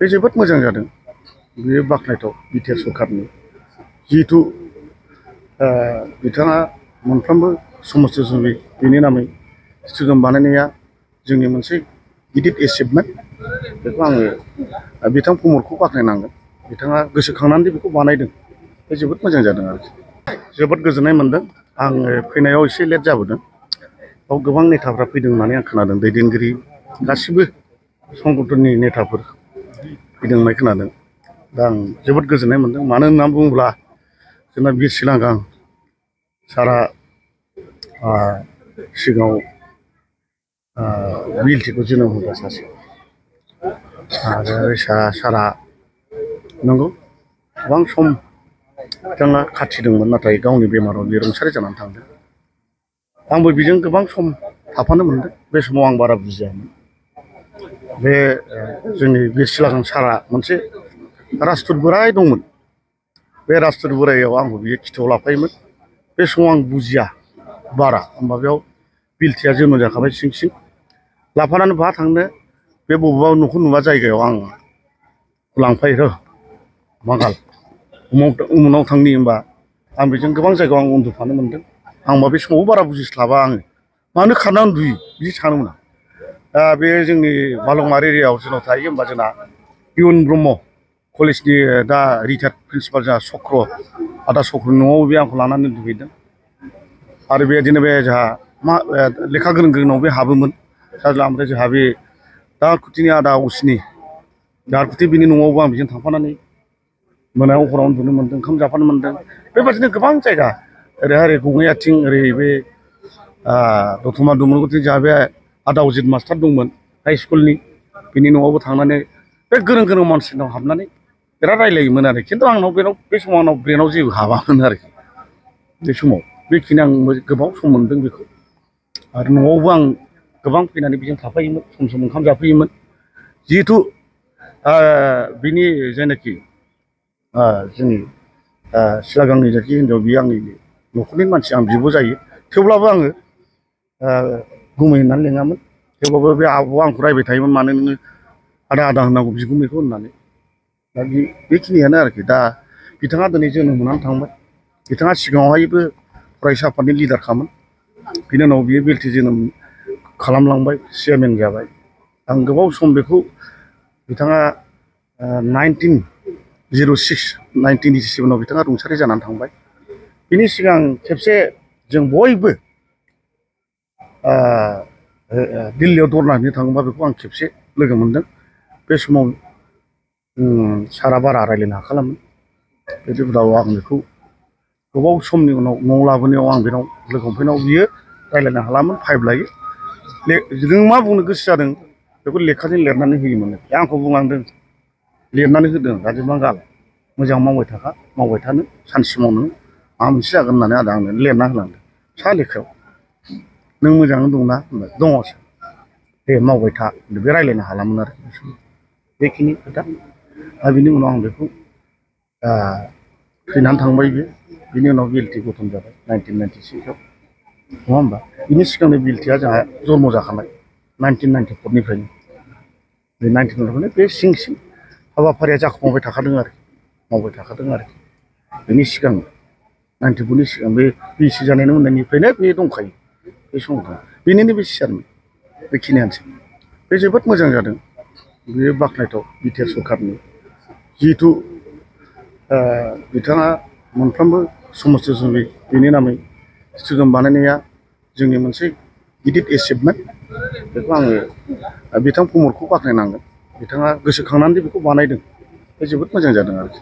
बे जोबोद मोजां जादों। बेयो बाख्नायथाव बिटिआर सरकारनि जिहेथु बिथाङा मोनफ्रोमबो समस्थिसननि बेनि नामै स्टेडियाम बानायनाया जोंनि मोनसे गिदिर एचिभमेन्ट। बेखौ आङो बिथां प्रमदखौ बाख्नायनांगोन। बिथाङा गोसोखांनानै बेखौ बानायदों। बे जोबोद मोजां जादों आरोखि। जोबोद गोजोननाय मोनदों। आङो फैनायाव एसे लेट जाबोदों। बाव गोबां नेताफ्रा फैदों होननानै आं खोनादों। दैदेनगिरि गासिबो संगठननि नेताफोर फैदों होननाय खोनादों। दा आं जोबोद गोजोननाय मोनदों। मानो होननानै बुङोब्ला जोंना बिर सिलांगां सारा सिगाङाव बिएलटिखौ जोनोम होग्रा सासे आरो सारा नंगौ गोबां सम बिथाङा खाथिदोंमोन, नाथाय गावनि बेमाराव बियो रुंसारि जानानै थांदों। आंबो बेजों गोबां सम थाफानो मोनदों। बे समाव आं बारा बुजियामोन। बे जोंनि बिर सिलांगां सारा मोनसे राजदुत बोराय दंमोन। बे राजदुत बोराइयाव आंखौ बियो खिथायाव लाफायोमोन। बे समाव आं बुजिया बारा, होमबा बेयाव बिएलटिआ जोनोम जाखाबाय सिं सिं लाफानानै बहा थांनो, बे बबेबा न'खौ नुवा जायगायाव आं लांफायो। बांगाल उमुनाव थांनि होनबा आं बेजों गोबां जायगायाव आं उन्दुफानो मोनदों। आंबा बे समावबो बारा बुजिस्लाबा आङो मानो खारना उन्दुयो बिदि सानोमोन आं। दा बे जोंनि बालौमारि एरियायाव जोंनाव थायो होमबा जोंना इउन ब्रह्म कलेजनि दा रिटायार्ड प्रिन्सिपाल जोंहा चक्र आदा चक्रनि न'आव बे आंखौ लानानै उन्दुहैदों। आरो बेबायदिनो बे जोंहा लेखा गोरों गोरोंनाव बे हाबोमोन साज्ला। ओमफ्राय जोंहा बे दाहारखुथिनि आदा असिनि दाहारखुथि बिनि न'आवबो आं बेजों थांफानानै मोनायाव हराव उन्दुनो मोन्दों, ओंखाम जाफानो मोन्दों। बेबादिनो गोबां जायगा ओरैहाय गङैयाथिं ओरै बे दतमा दुमुरगुथिजों जोंहा बे आदा अजित मास्टार दंमोन हाइ स्कुलनि, बिनि न'आवबो थांनानै बे गोरों गोरों मानसिनाव हाबनानै बिराद रायलायोमोन आरो। खिन्थु आंनाव बे समाव आंनाव ब्रेनाव जेबो हाबामोन आरोखि। बे समाव बेखिनि आं गोबाव सम मोनदों बेखौ। आरो न'आवबो आं गोबां फैनानै बेजों थाफायोमोन, सम सम ओंखाम जाफैयोमोन। जिहेथु बिनि जायनाखि जोंनि सिलागांनि जायखि हिनजाव बियो आंनि न'खरनि मानसि, आं बिब' जायो। थेवब्लाबो आङो गुमै होननानै लेङामोन। थेवब्लाबो बे आब'आ आंखौ रायबाय थायोमोन, मानो नोङो आदा आदा होननांगौ बिगुमैखौ होननानै। दा बेखिनियानो आरोखि। दा बिथाङा दिनै जोनोम मोननानै थांबाय। बिथाङा सिगाङावहायबो फरायसा आफादनि लिडारखामोन। बिनि उनाव बियो बिएलटि जोनोम खालामलांबाय, चेयारमेन जाबाय। आं गोबाव सम बेखौ बिथाङा 1987आव बिथाङा रुंसारि जानानै थांबाय। बिनि सिगां खेबसे जों बयबो दिल्लीयाव धरना हैनो थाङोबा बेखौ आं खेबसे लोगो मोनदों। बे समाव सारा बारा रायज्लायनो हाखालामोन। बे उनाव आं बेखौ गोबाव समनि उनाव न'आव लाबोनायाव आं बेनाव लोगो हमफैनायाव बियो रायज्लायनो हालामोन, फाइभ लायो। नों मा बुंनो गोसो जादों बेखौ लेखाजों लिरनानै होयोमोन। आंखौ बुंलांदों, लिरनानै होदों, राजिब बांगाल मोजां मावबाय थाखा, मावबाय थानो, सानसे मावनो माबा मोनसे जागोन होननानै आदा आंनो लिरना होलांदों फिसा लेखायाव। नों मोजाङै दंना होनबाय, दङ सार। दे मावबाय था। बे रायज्लायनो हालामोन आरो बेखिनि खोथा। दा बिनि उनाव आं बेखौ थैनानै थांबाय बे। बिनि उनाव बिएलटि गठन जाबाय 1996आव, नङा होमबा? बिनि सिगांनो बिएलटिआ जोंहा जन्म जाखानाय 1994निफ्रायनो। बे 1994 बे सिं सिं हाबाफारिया जाखांबाय थाखादों आरोखि, मावबाय थाखादों आरोखि। बेनि सिगां 94नि सिगां बे बिएसि जानायनि उननिफ्रायनो बे दंखायो बे समाव। बेनिनो बे चेयारमेन। बेखिनियानोसै। बे जोबोद मोजां जादों। बेयो बाख्नायथाव बिटिआर सरकारनि जिहेथु बिथाङा मोनफ्रोमबो समस्थिसननि बेनि नामै स्टेडियाम बानायनाया जोंनि मोनसे गिदिर एचिभमेन्ट। बेखौ आङो बिथां प्रमदखौ बाख्नायनांगोन। बिथाङा गोसोखांनानै बेखौ बानायदों। बे जोबोद मोजां जादों आरोखि।